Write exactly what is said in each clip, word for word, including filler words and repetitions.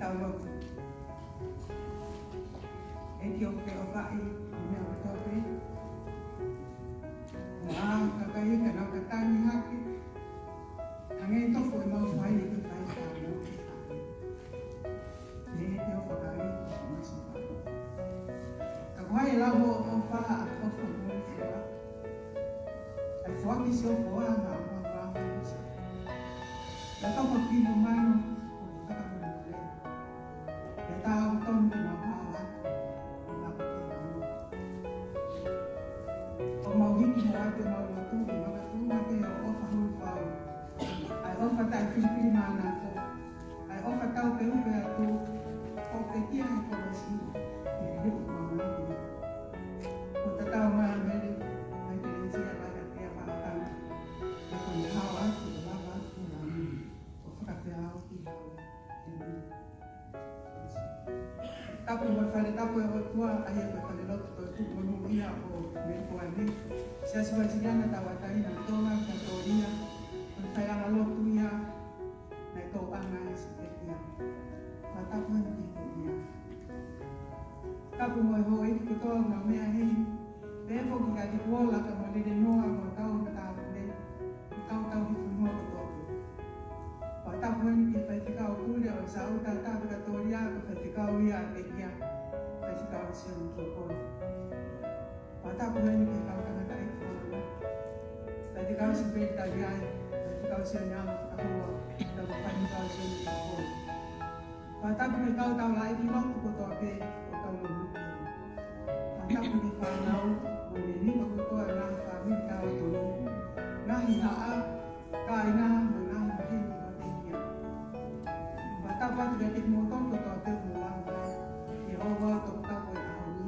Tau lotu. ʻEiki, ʻoku ke ʻofaʻi ʻa e meʻa kotoa pē. Mo e kakai ka nau ka tangi hake. Hangē tofu ʻemau fai ʻi he fai fai. Mei he ʻofa ka ʻi he masi fai. Ka ko hai lau ʻofa, ʻofa mo e fua. ʻAi foaki siʻo foha na ʻofa ʻofa. Na tau ka pino mano, ʻo te fakamolemole. Pea tau tonu ke mau hao atu, ʻo mau ke mau. ʻO mau hiki hao atu ʻemau lotu, ʻi he makatuʻunga pē ʻo e ʻofa hulu fau. ʻAi ʻofa taʻefilifilimānako. ʻAi ʻofa tau pē upe atu, ʻo pekia he kolosi, ʻi he liu mau naki. Ko tatau mai Mele, mai Kelesia, mai Katea, Palatana. Ka ko e hao atu, ʻo lava atu, ʻo lami. ʻO fakapea au ki hao. ʻĒmeni. Tapu mo e fale tapu ʻo e ʻOtua, ʻa ia ko e fale lotu ko e tuʻu monūʻia ʻo Melipoane. Siasi Uēsiliana Tauʻatāina ʻo Tonga, Katolia, ko e faiʻanga lotu ia, naʻe tōʻanga ʻe Sīpeli ia. Fakatapu heni ki he ia. Tapu mo e houʻeiki kotoa ʻoku nau meʻa heni. Pehē foki kia Tikuola ka mo Lelenoa mo e kau matāpule, mo e kau tauhi fonua kotoa pē. Fakatapu heni ki he faifekau pule ʻo e Saʻu Tata Vikatolia, ko e faifekau ia ʻa Pekia, faifekau Sione Tuʻakoi. Fakatapu heni ki he kau tangataʻeiki fonua. Faifekau Sipeli Taliai, faifekau Sione Amo Fakahua, pea mo faifekau Sione Tuʻakoi. Fakatapu ki he kau taulaʻeiki lotu kotoa pē ʻoku tau lotu. Fakatapu ki he fānau, mo e nima kotoa ngaahi fāmili kau tonu. Ngaahi haʻa, kāinga, mo e ngaahi maheni ʻo Pekia. Fakatapu atu kiate kimoutolu kotoa pē ʻoku mou lau mai. Ke ʻoua ʻe toputapu e ʻaho ni.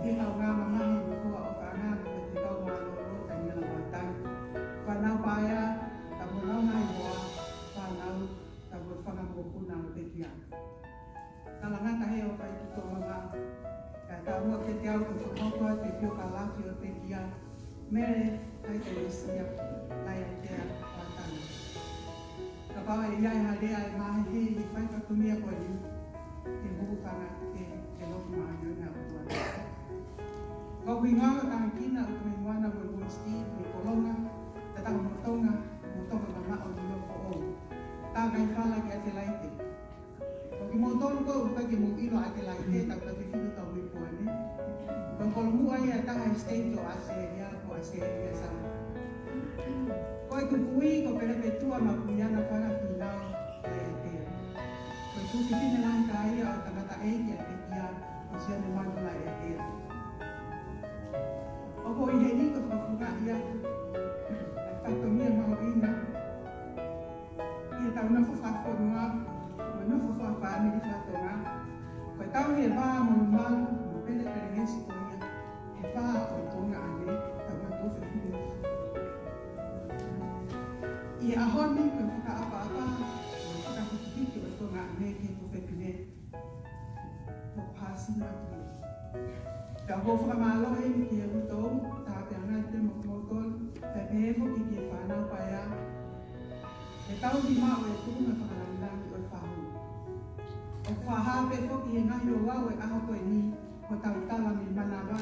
Ki he kau ngāue mamahi mo e hoa ʻofaʻanga, mo e kau mālōlō, Taniela Vatai. Fānau paea, ka mo nau ngaahi hoa, fānau, ka mo e fanga mokopuna ʻo Pekia. Talangata he ʻofa ʻi ki tō mama. Ka tāua kiate au ke fakahoko atu e pio ka lafi ʻo Pekia. Mele, ʻai te Uesia, ʻai ʻa Tea, Palatana. Kapau ʻe ʻi ai ha lea ʻe mahehe ʻi he faifakatumia ko eni, ke hūfanga ke, ke lotu māʻoniʻoni ʻa e ʻOtua. Ko ʻeku hingoa ko Tangikina ʻUtumeimoana Moemoe Steve, mei Kolonga, Tatakamotonga, Motonga Mamaʻo, Niuafoʻou. Takai fala ki ʻAtelaite. Ko kimoutolu ko ē ʻoku ʻikai ke mou ʻilo ʻa ʻAtelaite, tau ka ke fitu tau Melipoane. Ko e kolomuʻa ia ʻe taha ʻi he state ʻo ʻAositelēlia, ko ʻAositelēlia Sama. Ko ʻeku kui ko Pelepetua Mapuiana Fanga Finau ʻo ʻAtea. Ko ʻeku fefine lahi ka ia ʻo e tangataʻeiki ʻa Pekia, ko Sione Manula ʻo ʻAtea. ʻOku ou ʻi heni ko e fakafofongaʻi atu ʻa e fatongia mahuʻinga ʻi heʻetau nofo fakafonua, mo e nofo fakafāmili faka-Tonga. Ko e tauhi e vā molumalu mo e pelepelengesi ko ia, he vā ʻo e tuongaʻane, tau matu fefine. ʻI he ʻaho ni, ko e fakaʻapaʻapa mo e fakahikihiki ʻo e tuongaʻane ki he tuofefine. Mo pāsina ki. Pea ʻoku ou fakamālō heni ki he utou, tāpeʻanga te mo kimoutolu, pea pehē foki ki he fānau paea. He tauhi maʻu e tuʻunga fakalāngilangi ʻo e fahu. ʻOku fakahā pē foki he ngaahi ouau ʻo e ʻaho ko eni, ko ʻetau tala mei manava,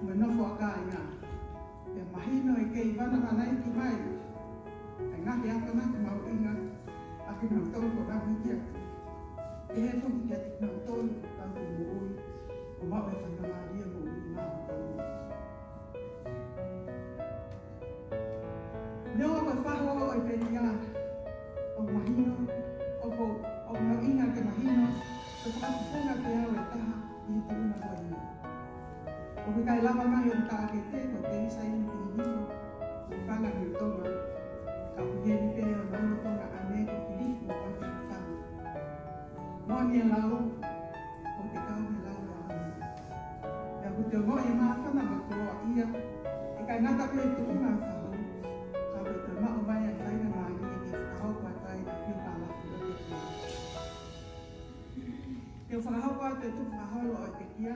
mo e nofo ʻa kāinga. Pea mahino e kei vanavanaiki mai ʻa e ngaahi akonaki mahuʻinga ʻa kinautolu ko Navikia. Pehē foki kiate kinautolu ʻoku tau moʻui, ʻo maʻu e faingamālie moʻui maʻa kinautolu. Neongo ko e fahu ʻo e Pekia, ʻoku mahino, ʻoku, ʻoku mahuʻinga ke mahino, ko e fakafofonga pē au ʻe taha ʻi he tuʻunga ko eni. ʻOku ʻikai lava mai ʻo taʻokete ko Teisa ʻi he hihifo ʻo e fanga Niu Tonga, ka ʻoku ʻi heni pē ʻo e maʻu Tonga ʻa e meʻa ko Kilifi mo Pākisitani. Moʻoni e lau, ʻoku te kau he lau ʻa e ʻaho ni. Pea ʻoku te ongoʻi e māfana mo e koloaʻia, ʻikai ngata pē he tuʻunga fahu, ka ʻoku te maʻu mai ʻa e faingamālie ke fakahoko atu ai ʻa e pio ka lafi ʻo e Pekia. Te u fakahoko atu e tukufakaholo ʻo e Pekia,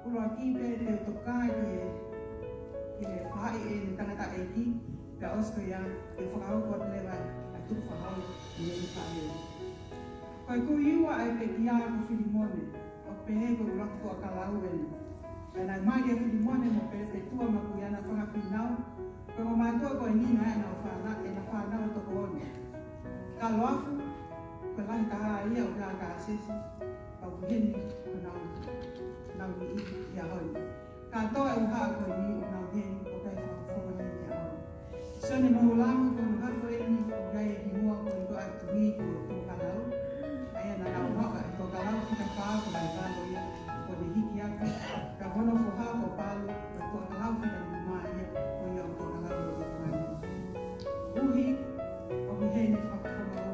ʻuluaki pē te u toka ki he, ki he faʻē ʻe he tangataʻeiki, pea ʻosi ko ia, te u fakahoko atu leva ʻa e tukufakaholo mei he faʻē. Ko e kui ua ʻa e pekia ko Filimone, ʻoku pehē ko e ʻuluaki Tuʻa Kalau eni. Pea naʻe mali ʻa Filimone mo Pelepetua Makuiana Fakafinau, ko e ongo mātuʻa ko eni naʻe ʻi ai ʻena fāna-, ʻena fānau ʻe toko ono. Kaloafu, ko e lahi taha ia ʻo Kaʻakasesi, pea ʻoku ʻi heni ko honau, honau niʻihi ʻi he ʻaho ni. Kātoa e ʻū haʻa ko eni ʻoku nau ʻi heni, ʻoku ʻikai fakafofonga heni ʻe au. Sione Moulamo, ko hono hako eni, ʻoku ʻi ai e hingoa ko e Tuʻa Tuʻi ko Tuʻa Kalau. ʻA ia naʻa nau maʻu ʻa e Tuʻa Kalau fika fā ko Laivalo ia, ko ʻene hiki atu. Pea ko hono foha ko Palu, ko e Tuʻa Kalau fika nima ia, ko ia ʻoku Tuʻa Kalau ʻo Tuʻa Kalau. Uhi, ʻoku ʻi heni fakafofonga ʻo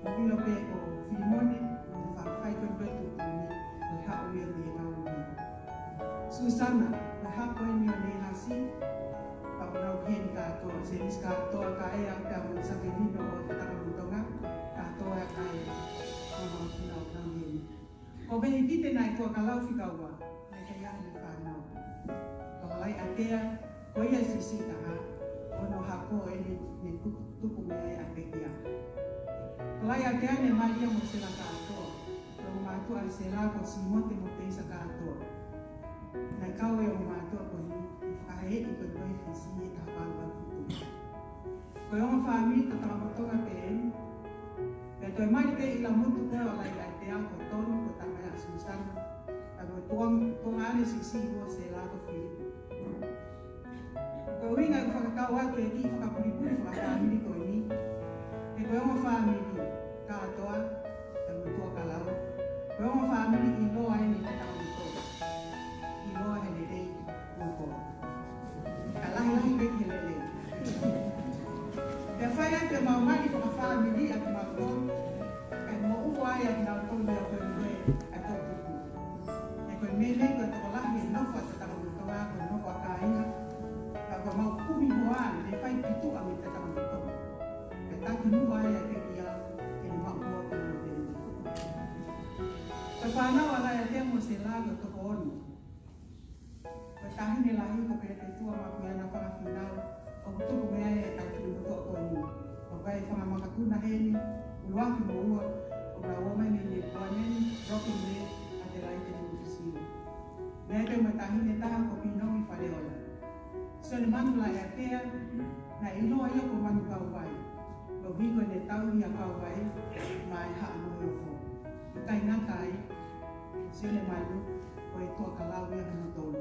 ʻo ʻilo pē ko Filimone, ʻo ne fai ko e tuʻutuʻuni, ko e haʻu ia mei he kau ʻuhinga. Susana, ko e hako eni ʻo Neihasi, pea ʻoku nau ʻi heni kātoa, Senisi kātoa, Kaea, pea mo Savelino ʻo Takamotonga, kātoa ʻa e ongo mātuʻa ʻoku nau ʻi heni. Ko Vehikite naʻe Tuʻa Kalau fika ua, naʻe ʻikai ha fānau. Ko Kalaiʻatea, ko ia e siʻisiʻi taha, ko hono hako eni naʻe tupu, tupu mei ai ʻa e pekia. Kalaiʻatea naʻe mali ia mo Sela kātoa, ko e ongo mātuʻa ʻa Sela ko Simote mo Teisa kātoa. Naʻe kau e ongo mātuʻa ko eni, ʻi he fakaheeʻi ko e Loʻi Fisi ʻi he taha valu valu fitu. Ko e ongo fāmili ko Takamotonga pē eni. Pea toe mali pē ʻi Lamotu ko ē ʻo Kalaiʻatea ko Tonu, ko e tama ia ʻa Susana. Pea ko e tuong-, tuongaʻane siʻisiʻi ʻo Sela ko Filipe. Ko e ʻuhinga ʻeku fakakau atu e kiʻi fakapulipuli fakafāmili ko eni. He ko e ongo fāmili kātoa, pea mo Tuʻa Kalau. Ko e ongo fāmili ʻiloa eni ʻi Takamotonga. ʻIloa he lelei mo e koloa. Ka lahilahi pē ki he lelei. Pea fai atu e mau mali fakafāmili ʻa kimautolu, kae moʻua ai ʻa kinautolu ia ko e ʻuhi ʻa e toʻutupu. He ko e meimei ko e tokolahi e nofo ʻa Takamotonga ko e nofo ʻa kāinga. Ka ko e mau kumi hoa ne fai ki tuʻa mei Takamotonga. Pea taki muʻa ai ʻa e pekia ke ne maʻu hoa ki Lamotu. Ko e fānau ʻa Kalaiʻatea mo Sela ko e toko ono. Ko e taʻahine lahi ko Pelepetua Makuiana Fakafinau, ʻoku tupu mei ai ʻa e taʻahine motuʻa ko eni. ʻOku ʻi ai e fanga makakuna heni, ʻuluaki mo ua, ʻoku nau ō mai mei Niu Sila ni, Rocky Mount, Adelaide mo Nuʻusila. Naʻe ʻi ai pē mo e taʻahine taha ko Pinongi Faleola. Sione Manu Kalaiʻatea, naʻe ʻiloa ia ko Manu Kauvai. Ko e ʻuhi ko ʻene tauhi ʻa Kauvai, maʻa e Haʻa Moheofo. ʻIkai ngata ai, Sione Manu, ko e Tuʻa Kalau ia hono tolu.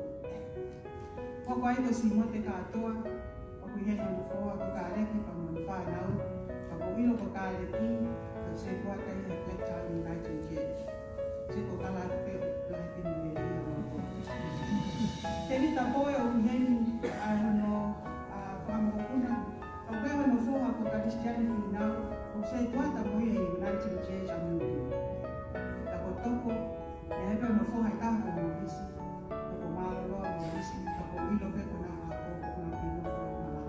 Hoko ai ko Simote kātoa, ʻoku ʻi heni hono foha ko Kaleki pea mo hono fānau, pea ʻoku ʻilo ko Kaleki, ko e sētuata ia he Blacktown United Church. Sē ko Kaleki pē, lahi pē mo e ia mo ko. Tēvita Poe ʻoku ʻi heni ʻa hono, ʻa, fakamakakuna, ʻoku ʻi ai hono foha ko Kalisitiane Finau, ʻoku sētuata mo ia he United Church ʻa Milton. Pea ko Toko, naʻe ʻi ai pē hono foha ʻe taha ko Molisi, Toko Mālōlō Molisi, pea ʻoku ʻilo pē ko honau hako, ko honau pino ko Mala.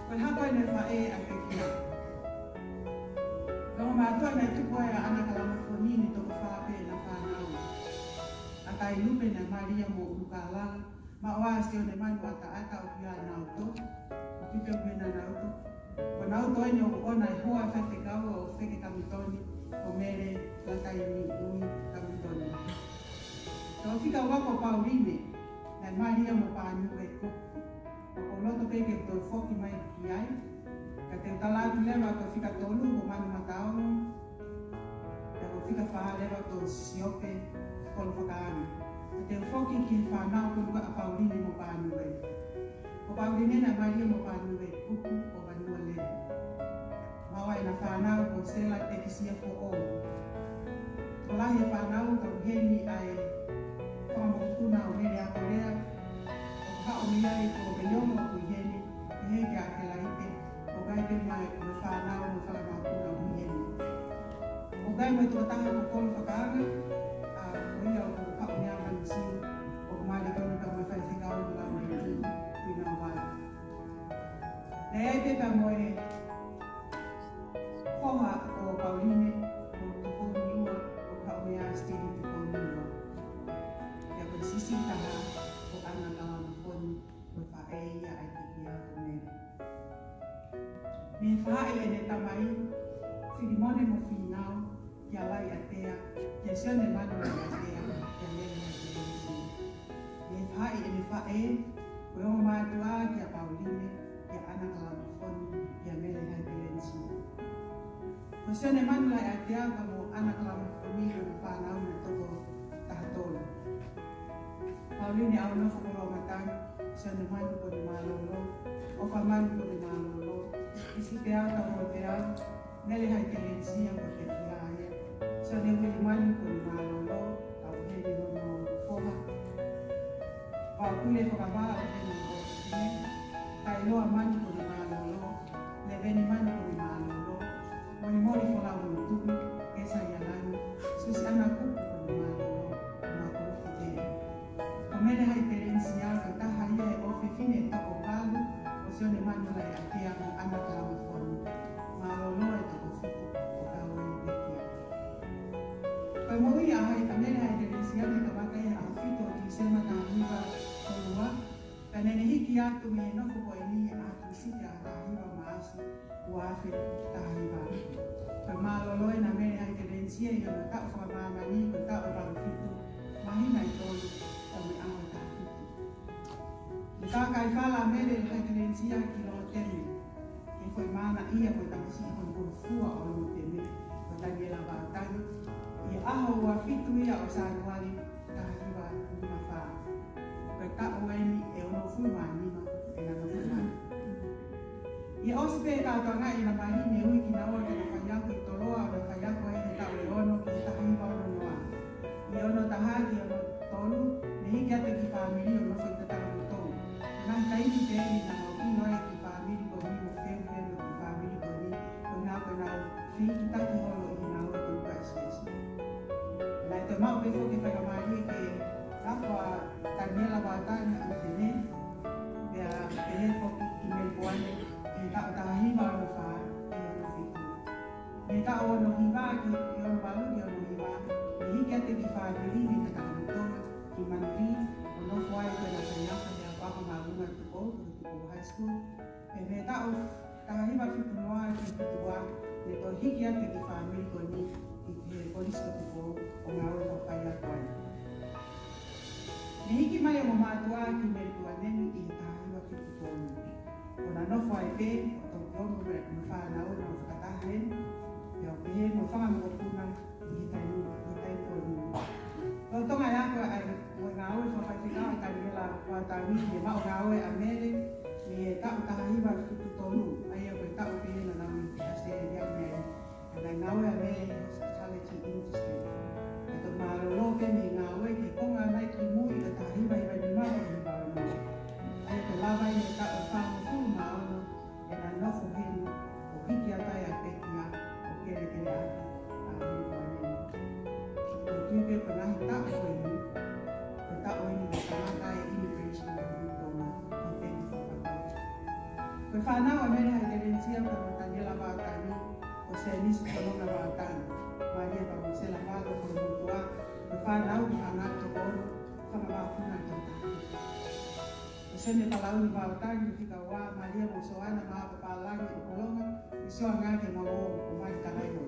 Ko e hako eni ʻo e faʻē ʻa e pekia. Ko e ongo mātuʻa naʻe tupu ai ʻa ʻAna Kalamafoni, ne toko fā pē ʻena fānau. ʻAtailupe naʻe mali ia mo ʻUlukālala, Maʻoa, Sione Manu, ʻAtaʻata, ʻoku ʻi ai ʻa Nauto, ʻoku ʻi ai pē ʻena Nauto. Ko Nauto eni ʻoku ʻoʻona e hoa faifekau ʻo Feke Kamitoni, ko Mele Lataimi ʻUi Kamitoni. Ko e fika ua ko Pauline, naʻe mali ia mo Pānuve Kupu. ʻOku ou loto pē ke toe foki mai ki ai. Ka te u tala atu leva ko e fika tolu ko Manu Mataono. Pea ko e fika fā leva ko Siope Kolofakaanga. Ka te u foki ki he fānau ko eni ʻa Pauline mo Pānuve. Ko Pauline naʻe mali ia mo Pānuve Kupu ʻo Vanualele. Maʻoa ʻena fānau ko Sela Tekisia Foʻou. Tokolahi e fānau ʻoku ʻi heni ʻa e fanga makakuna ʻo Mele ʻa Kolea, ʻoku haʻu mei ai ko Velioma ʻoku ʻi heni, pehē kia Akelaite, ʻoku ʻi ai pē mo e fānau mo e fanga makakuna ʻoku ʻi heni. ʻOku ʻi ai mo e tokotaha ko Kolofakaanga, ʻa, ko ia ʻoku haʻu mei Nuʻusila, ʻoku mali ko eni pea mo e faifekau ʻo Laumēliki, Kuina Vala. Naʻe ʻi ai pē pea mo e foha ʻo Pauline, ko Tupou Niua, ʻoku haʻu mei Ausitelea, Tupou Niua. Pea ko e siʻisiʻi taha ko ʻAna Kalamafoni, ko e faʻē ia ʻa e pekia ko Mele. Mei he faʻē ʻene tamai, Filimone mo Fīnau, kia Laiatea, kia Sione Manu Laiatea, kia Mele Haitelenisia. Ne faʻahi ʻene faʻē, ko e ongo mātuʻa kia Pauline, kia ʻAna Kalamafoni, kia Mele Haitelenisia. Ko Sione Manu Laiatea pea mo ʻAna Kalamafoni ko e fānau naʻe toko taha tolu. Pauline ʻAunofo ko Lomatangi, Sione Manu ko Nimālōlō, ʻOfa Manu ko Nimālōlō, ʻIsi Peau Tauhoteau, Mele Haitelenisia ko Tekiaia, Sione Uili Manu ko Nimālōlō, ʻa Heni Hono Foha, ʻa Pule Fakavā ʻa Heni Hono Foha, Tailoa Manu ko Nimālōlō, Leveni Manu ko Nimālōlō, Molimoli Folau Motuʻi, Kesa Ialangi, Susiana Kupu ko Nimālōlō, mo Makulufi Tele. Ko Mele Haitelenisia ko e taha ia e ʻofefine toko valu ʻo Sione Manu Laiatea mo ʻAna Kalamafoni. Mālōlō e toko fitu ʻo kau ai pē ki ai. Ko e moʻui ʻa Mele Haitelenisia ne kamata ʻi he ʻaho fitu ʻo Tīsema taha hiva tolu ua, pea naʻá ne hiki atu mei he nofo ko eni ʻi he ʻaho Tūsite ʻaho taha hiva Maʻasi, ua afe taha hiva. Ko e mālōlō ʻena ʻa Mele Haitelenisia ʻi hono taʻu fakamāmani ko e taʻu valu fitu, māhina ʻe tolu, taʻu ʻe taha fitu. Ne kākaaʻi fala ʻa Mele Haitelenisia ki Longoteme, ʻi he foʻi mānaʻia ko e tamasiʻi hono fua ʻo Longoteme, ko Taniela Vaotangi, ʻi he ʻaho ua fitu ia ʻo Sānuali, taha hiva nima fā. Ko e taʻu eni ʻe onongofulu mā nima ʻena nofo mai. ʻI he ʻosi pē kātoanga ʻena mali ne ui kinaua ke na faiako ʻi Toloa ʻo na faiako ai he taʻu ʻe ono ki he taha hiva ono noa. ʻI he ono taha ki he ono tolu, ne hiki atu e kiʻi fāmili ʻo nofo ʻi Tatakamotonga. Ko e ngaahi taimi pē eni naʻa mau ʻilo ai e kiʻi fāmili ko eni mo fēfē mo e kiʻi fāmili ko eni, ko e ngaahi pē nau fehikitaki holo ʻi he ngāue ko ē ʻa e siasi. Naʻe toe maʻu pē foki e faingamālie ke lafo ʻa Taniela Vaotangi ʻi Tene, pea pehē foki ki Melipoane, ʻi he taʻu taha hiva ono fā ki he ono fitu. Mei he taʻu ono hiva ki he ono valu ki he ono hiva, ne hiki atu e kiʻi fāmili mei Tatakamotonga ki Manili, ʻo nofo ai ko ʻena faiako he Ako Māʻolunga Tupou, Tupou High School. Pea mei he taʻu taha hiva fitu noa ki he fitu ua, ne toe hiki atu e kiʻi fāmili ko eni ki he Kolisi ko Tupou ʻo ngāue fakafaiako ai. Ne hiki mai e ongo mātuʻa ki Melipoane ʻi he taha hiva fitu tolu. ʻO na nofo ai pē ʻo toki ongo mo e fānau ʻo nau fakataha ai, pea ʻo pehē mo e fanga mokopuna ʻi he taimi, ʻi he taimi ko eni. Lolotonga e ako ʻa e ngāue fakafaifekau ʻa Taniela Vaotangi, ne maʻu ngāue ʻa Mele mei he taʻu taha hiva fitu tolu, ʻa ia ko e taʻu pē naʻa nau ʻi ʻAositelēlia mei ai, ʻa ʻena ngāue ʻa Mele ʻi he hospitality industry. Pea toki mālōlō pē ʻene ngāue ki he konga naʻe kimui ʻi he taha hiva hiva nima mo e hiva ono. ʻA ia ko e lava ʻi he taʻu ʻe fāngofulu mā ono, ʻena nofo heni ʻo hiki atu ai ʻa e pekia ʻo kelekele atu ʻa Melipoane. Ko e tui pē ko e ngaahi taʻu ko eni, ko e taʻu eni naʻe kamata ai e immigration ʻi Tonga, ʻi he peni fakapapau. Ko e fānau ʻa Mele Haitelenisia pea mo Taniela Vaotangi, ko Senisi Kolonga Vaotangi, Malia pea mo Sela Valo Kolomotuʻa, ko e fānau, ko e fānau toko ono, fanga mokopuna ʻe toko taha. Ko Sene Palauni Vaotangi, fika ua, Malia mo Soana Maʻa Papalangi ʻo Kolonga, ʻi Soanga ke mau ō ʻo mai kanai ʻo.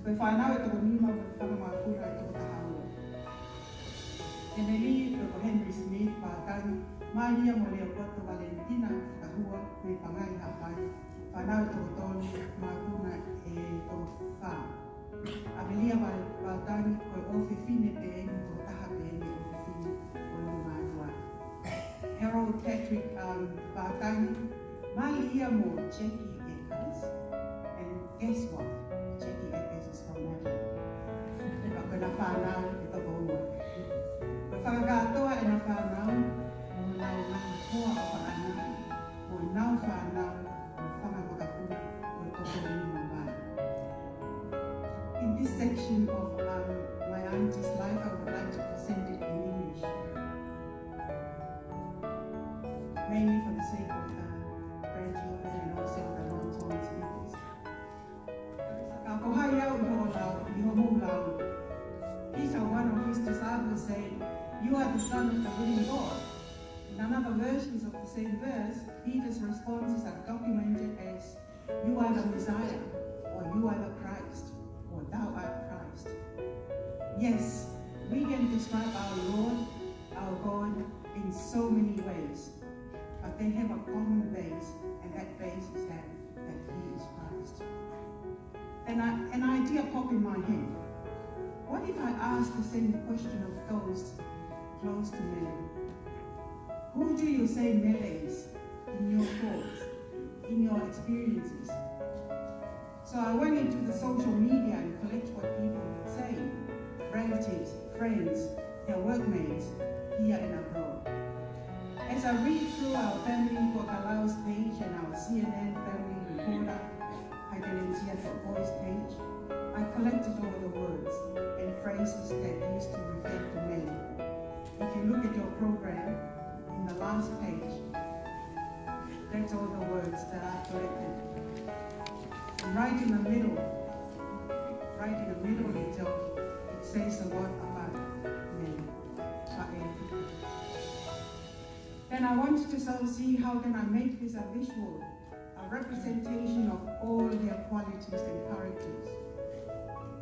Ko e fānau ʻe toko nima mo e fanga mokopuna ʻe toko taha ua. Heneli, ko Henry Smith Vaotangi, Malia mo Leopoldo Valentina Fakahua mei Pangai, Haʻapai, fānau ʻe toko tolu, mokopuna ʻe toko fā. ʻAmelia Val-, Vaotangi, ko e ʻofefine pē eni, toko taha pē eni ʻofefine ʻo e ongo mātuʻa. Harold Patrick, um, Vaotangi, Malia mo Jackie Eckers. And guess what? Jackie Eckers is from Adelaide. Pea ko ʻena fānau ʻe toko ua. Ko e fakakātoa ʻena fānau, mo honau ngaahi hoa ʻofaʻanga, mo ʻenau fānau, mo e fanga mokopuna ʻe toko nima mai. In this section of, um, my auntie's life, I would like to present it in English, mainly for the sake of the grandchildren and also the non-Tongan speakers. Ka ko hai au ʻi hoʻo lau, ʻi hoʻomou lau? Peter, one of his disciples, said, "You are the Son of the living God." In another version of the same verse, Peter's responses are documented as, "You are the Messiah, or you are the Christ, or thou art Christ. Yes, we can describe our Lord, our God, in so many ways, but they have a common base, and that base is that, that he is Christ. And I, an idea popped in my head. What if I ask the same question of those close to Mele? Who do you say Mele is in your thoughts, in your experiences? So I went into the social media and collect what people say, relatives, friends, their workmates, here and abroad. As I read through our family Huakalau's page and our C N N family reporter, Haitelencia dot voi's page, I collected all the words and phrases that used to refer to Mele. If you look at your program, in the last page, that's all the words that I collected. And right in the middle, right in the middle, it, uh, it says a lot about Mele. Faʻē fika. Then I wanted to sort of see how can I make this a visual, a representation of all their qualities and characters.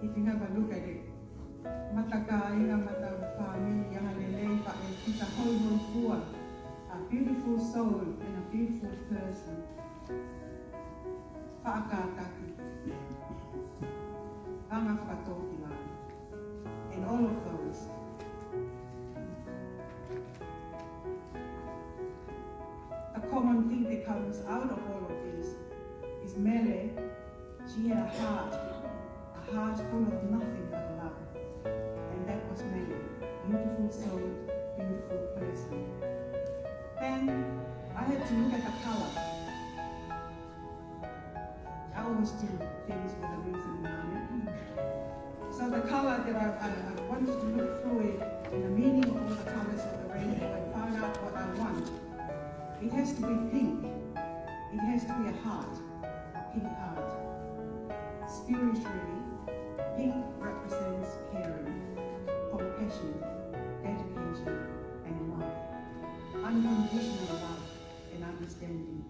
If you have a look at it, matakāinga, mata fāmili, angalelei, faʻē fika, hoihoifua, a beautiful soul and a beautiful person. Faʻa kātaki, anga fakatōkilalo, and all of those. The common thing that comes out of all of this is Mele, she had a heart, a heart full of nothing but love. And that was Mele, beautiful soul, beautiful person. Then I had to look at the color. I always do things with a reason behind it. So the color that I, I, I wanted to look through it in the meaning of all the colors of the rainbow and find out what I want. It has to be pink. It has to be a heart, a pink heart. Spiritually, pink represents caring, compassion, dedication, and love. Unconditional love and understanding.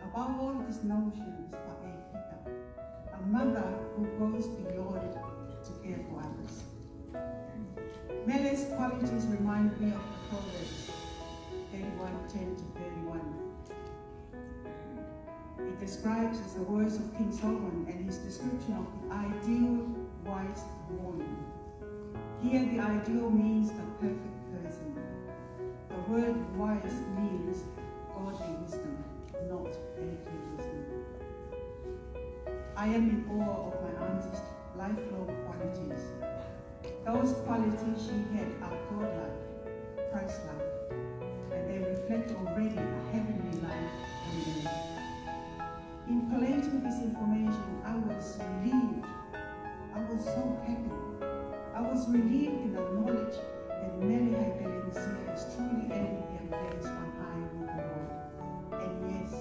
Above all these notions, faʻē fika, a mother who goes beyond to care for others. Mele's qualities remind me of the Proverbs thirty-one ten to thirty-one. It describes as the words of King Solomon and his description of the ideal wise woman. Here, the ideal means the perfect person. The word wise means godly wisdom, not earthly wisdom. I am in awe of my auntie's lifelong qualities. Those qualities she had are godlike, Christ-like, and they reflect already a heavenly life on earth. In collating this information, I was relieved. I was so happy. I was relieved in the knowledge that Mele Haitelencia has truly earned her place on high with the Lord. And yes,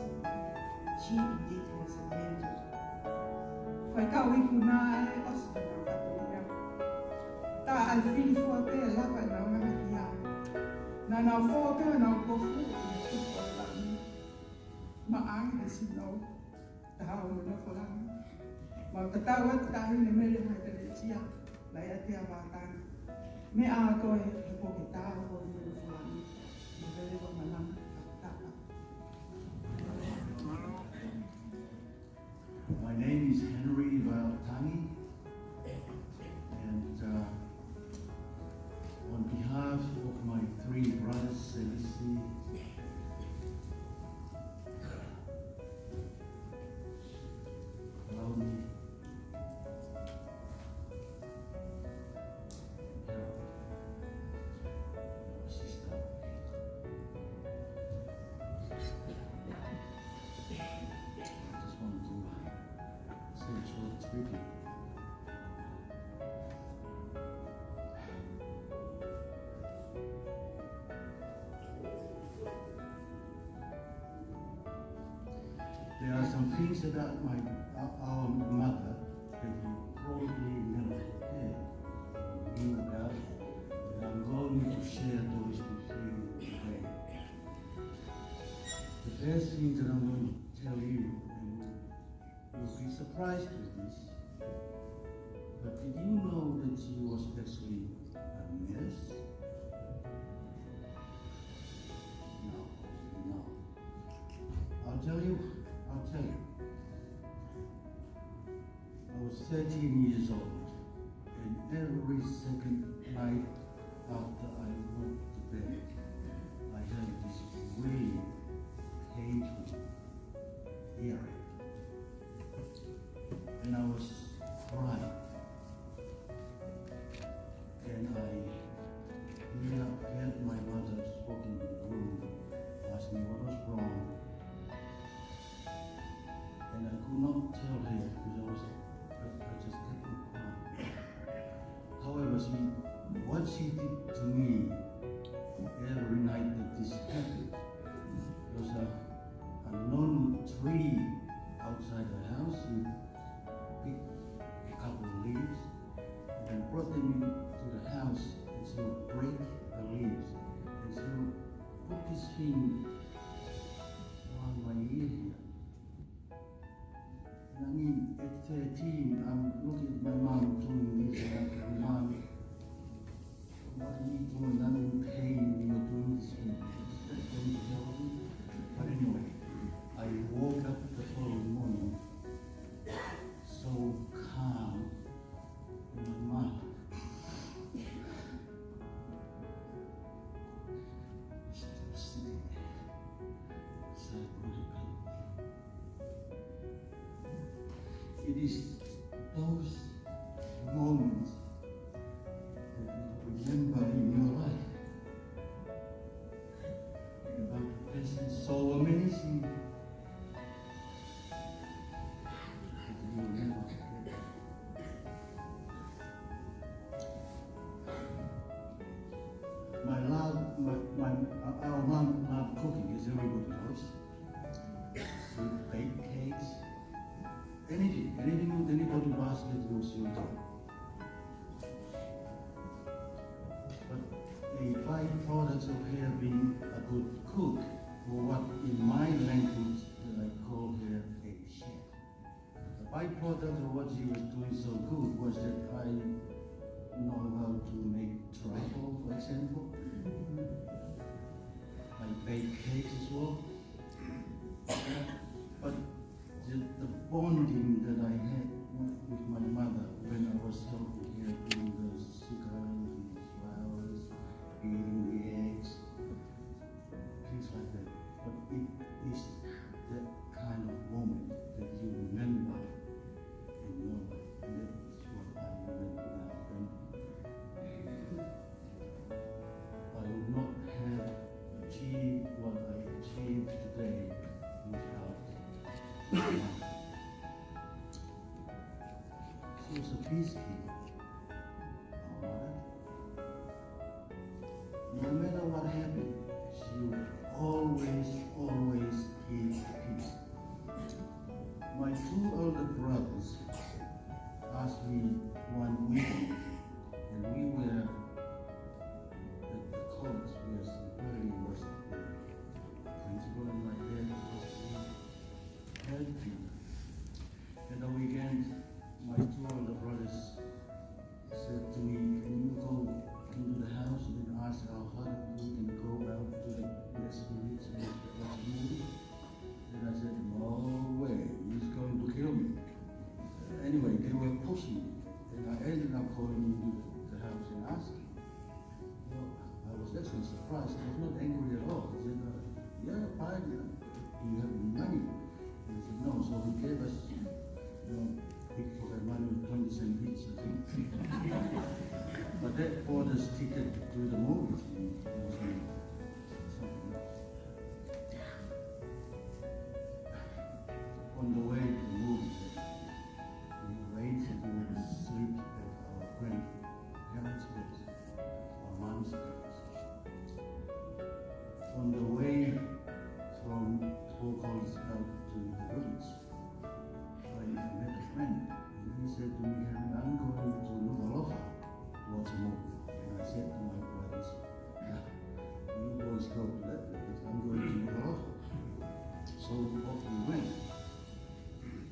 she indeed has earned it. Ko e kau ikuna ē, ʻosi ko e kau ia. Tā ʻai fili fua pē lava ʻenau ngaahi kia. Naʻa nau fō pē ʻenau kofu ʻi he tupu ʻo e langi. Maʻangi e sino, taha o nofo langi. Mau tatau atu taʻahine Mele Haitelencia, lai ate a vātanga. Meʻa ʻa koe he poke tau ʻo nofo langi. Mele wa malanga, tapa. My name is Henry Vaotangi, and, uh, on behalf of my three brothers, Celesi, Launi, and Harold, my sister, I just want to say a short tribute. There are some things about my, our, our mother that you probably never heard, knew about, but I'm going to share those with you today. The first thing that I'm going to tell you, and Surprised with this, but did you know that she was actually a nurse? No, no. I'll tell you, I'll tell you. I was thirteen years old, and every second night after I went to bed, I had this really painful hearing. And I was crying. And I hear, heard my mother walking in the room, asking what was wrong. And I could not tell her because I was, I, I just kept on crying. However, she, what she did to me every night that this happened was a, a non tree outside the house with big, a couple of leaves, and then brought them into the house, and she would break the leaves, and she would put this thing around my ear here. And I mean, at thirteen, I'm looking at my mom doing this, and I'm like, "Mom, what are you doing? I'm in pain, and you're doing this thing. Is that going to help me?" But anyway, I woke up the following morning, so calm, and my mom still sitting there, side by the bed. It is those moments that you remember in your life. About the person so amazing that you will never forget. My love, my, my, our mom loved cooking, as everybody knows. She baked cakes, anything, anything with anybody basket, she would do. But a byproduct of her being a good cook, or what in my language that I call her a chef. The byproduct of what she was doing so good was that I know how to make truffle, for example. I bake cakes as well. But the, the bonding that I had with my mother when I was helping her doing the sugar and the flowers, beating the eggs, things like that. But it is that kind of moment that you remember in your life. And that is what I remember now. And I would not have achieved what I achieved today without her. She was a peacekeeper. Our mother, no matter what happened, she would always, always keep the peace. My two older brothers asked me one week, and we were at the college where she really was the principal, and my dad was the head teacher. At the weekend, my two older brothers said to me, "Can you go into the house and ask our father if we can go out to the next village and watch a movie?" And I said, "No way, he's going to kill me." Anyway, they were pushing me, and I ended up going into the house and asking. Well, I was actually surprised. I was not angry at all. He said, uh, "Yeah, fine, yeah. Do you have any money?" And he said, "No." So he gave us, you know, big pocket money with twenty cents each, I think. But that bought us ticket to the movies and, you know, some, something else. On the way to the movies, we arranged to sleep at our grandparents' place, our mom's place. On the way from Tokos out to the village, I met a friend, and he said to me, "Henry, I'm going to Nukuʻalofa to watch a movie." And I said to my brothers, "Ah, you boys go to that place, I'm going to Nukuʻalofa." So off we went.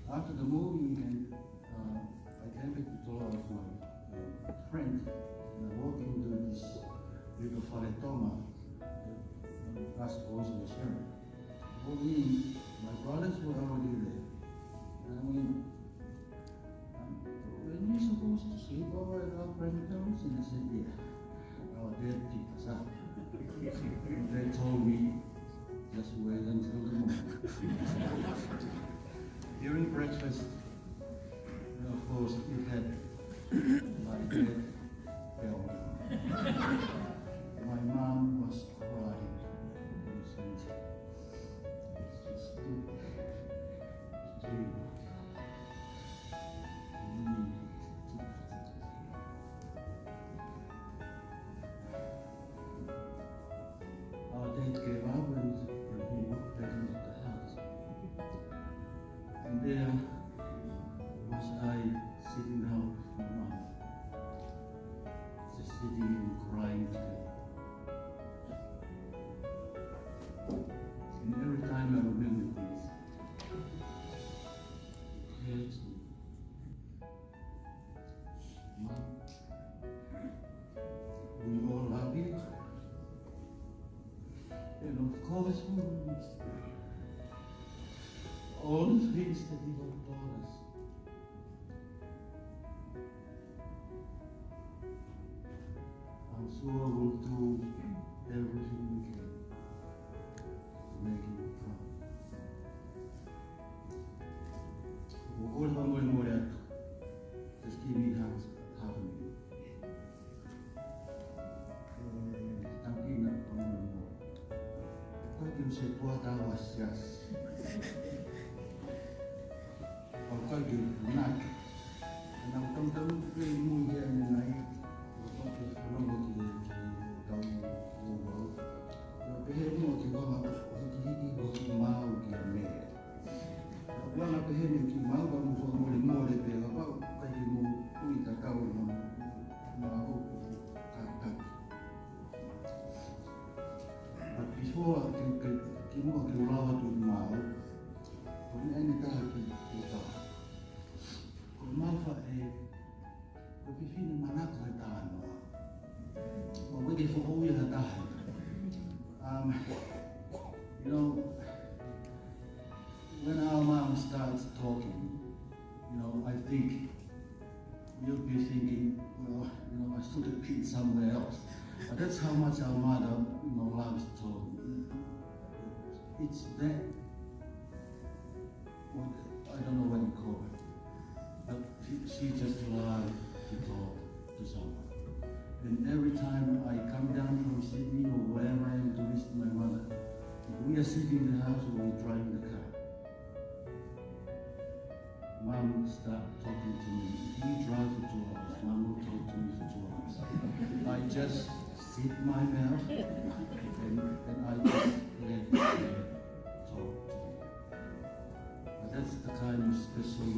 After the movie, we came with the Fale Tonga, uh, us boys were sharing. For me, my brothers were already there. And I went, "Um, weren't you supposed to sleep over at our grandparents?" And I said, "Yeah, our dad kicked us out." And they told me, "Just wait until the morning." During breakfast, and of course, it had my dad fell. My mom was crying. She stood. She Our dad gave up and, and he walked back into the house. And there was I sitting down with my mom, just sitting and crying together. And every time I remember this, it hurts me. Mom, we all love you. And of course, we will miss you. All the things that you have taught us. I'm sure we'll do everything we can to make you proud. Ko e kole fakamolemole atu. Just give me half, half a minute. Eh, tau kina fakamolemole. Ko e kiʻi setuata ʻo e siasi. ʻOku ʻikai ke naki. Naʻa ku tau tau pē mui ia ʻanenai. ʻOku ou fanongo ki he, ki he kau ʻo wau. Naʻa pehē muʻa ki he vanga ʻo hikihiki ʻo kiʻi maau ki he meʻa. Naʻa pehē ni kiʻi maau ka mou fakamolemole pē kapau ʻikai ke mou ui tatau na maau ka taki. But before ke, ke, kimuʻa ke u lau atu e maau, ko e meʻa ʻe taha ke, ke tau. Ko e maau faʻē, ko e fefine manako he talanoa. Mo weke foʻou ia ha taha. Um, you know, when our mom starts talking, you know, I think you'll be thinking, "Well, you know, I should have been somewhere else." But that's how much our mother, you know, loves to talk. It's that, what, I don't know what you call it, but she, she just loved to talk to someone. And every time I come down from Sydney or wherever I am to visit my mother, if we are sitting in the house or we drive in the car, Mom start talking to me. He drive for two hours. Mom will talk to me for two hours. I just sit my mouth and, and I just let her talk to me. But that's the kind of special